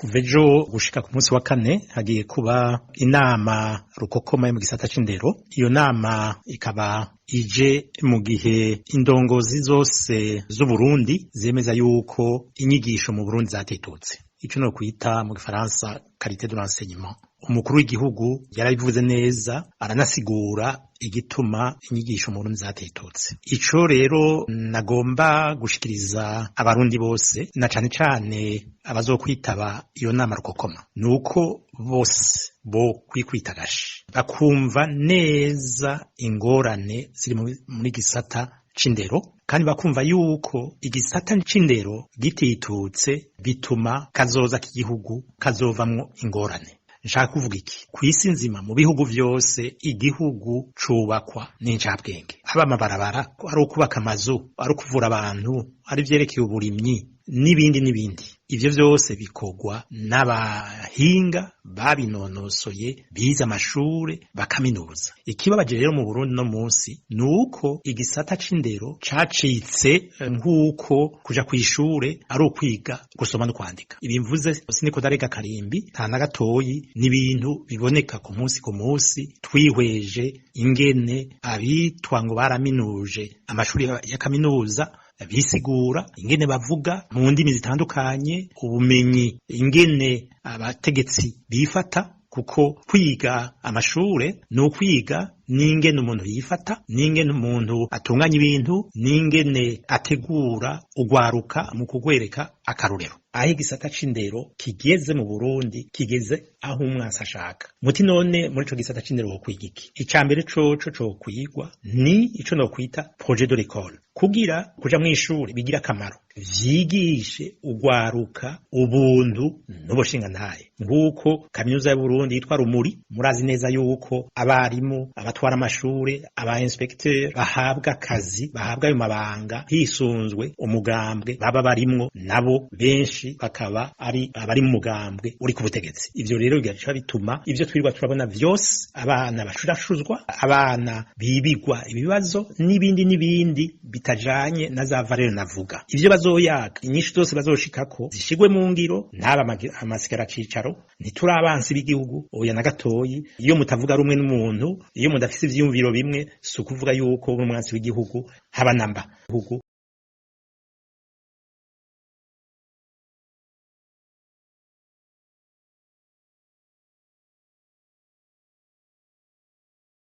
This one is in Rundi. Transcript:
Kuva ejo gushika ku munsi wa kane hagiye kuba inama rukokoma yo mu gisata c'indero. Iyo nama ikaba ije mu gihe indongozi zose z'Uburundi zemeza yuko inyigisho mu Burundi zatetutse, ico no kwita mu gifaransa qualité de l'enseignement. Umukuru w'igihugu yarabivuze neza, aranasigura igituma inyigisho mu Burundi zatetutse. Ico rero nagomba gushikiriza abarundi bose, na cane cane abazokwitaba iyo nama rukokoma, nuko bose bo kwikwita agashi bakumva neza ingorane ziri muri gisata c'indero, kandi bakumva yuko igisata c'indero gititutse bituma kazoza k'igihugu kazovamwo ingorane. Nshaka kuvuga iki? Kw'isi nzima, mu bihugu vyose, igihugu cubakwa n'incabwenge. Haba amabarabara, ari ukubaka amazu, ari ukuvura abantu, ari ivyerekeye uburimyi n'ibindi n'ibindi, ivyo vyose bikorwa n'abahinga babinonosoye, bize amashure bakaminuza. Ikibabaje rero mu Burundi no munsi nuko igisata c'indero cacitse nk'uko kuja kw'ishure ari ukwiga gusoma no kwandika. Ibi mvuze siniko ndarega karimbi, nta na gatoyi, n'ibintu biboneka ku munsi ku munsi, twihweje ingene abitwa ngo baraminuje amashuri ya kaminuza bisigura, ingene bavuga mu ndimi zitandukanye, ubumenyi, ingene abategetsi bifata. Kuko kwiga amashure ni ukwiga n'ingene umuntu yifata, n'ingene umuntu atunganya ibintu, n'ingene ategura ugwaruka mu kugwereka akarorero. Aho igisata c'indero kigeze mu Burundi, kigeze aho umwansi ashaka. Muti none muri ico gisata c'indero wokwiga iki? Ica mbere coco cokwigwa ni ico nokwita projet de l'école, kugira kuja mw'ishure bigira akamaro, vyigishe ugwaruka ubuntu n'ubushingantahe. Nk'uko kaminuza y'Uburundi yitwa Rumuri, murazi neza yuko abarimu, abatwara amashure, aba inspecteur bahabwa akazi, bahabwa ayo mabanga hisunzwe umugambwe baba barimwo, nabo benshi bakaba ari abari mu mugambwe uri ku butegetsi. Ivyo rero bigaca bituma ivyo twirirwa turabona vyose, abana bashurashuzwa, abana bibigwa ibibazo n'ibindi n'ibindi bitajanye na za valeur navuga. Ivyo bazoyaga, inyishu zose bazoshikako zishigwe mu ngiro, ntaba amasigara cicaro. Ntituri abansi b'igihugu, oya na gatoyi. Iyo mutavuga rumwe n'umuntu, iyo mudafise ivyiyumviro bimwe, si ukuvuga yuko uri umwansi w'igihugu, haba namba.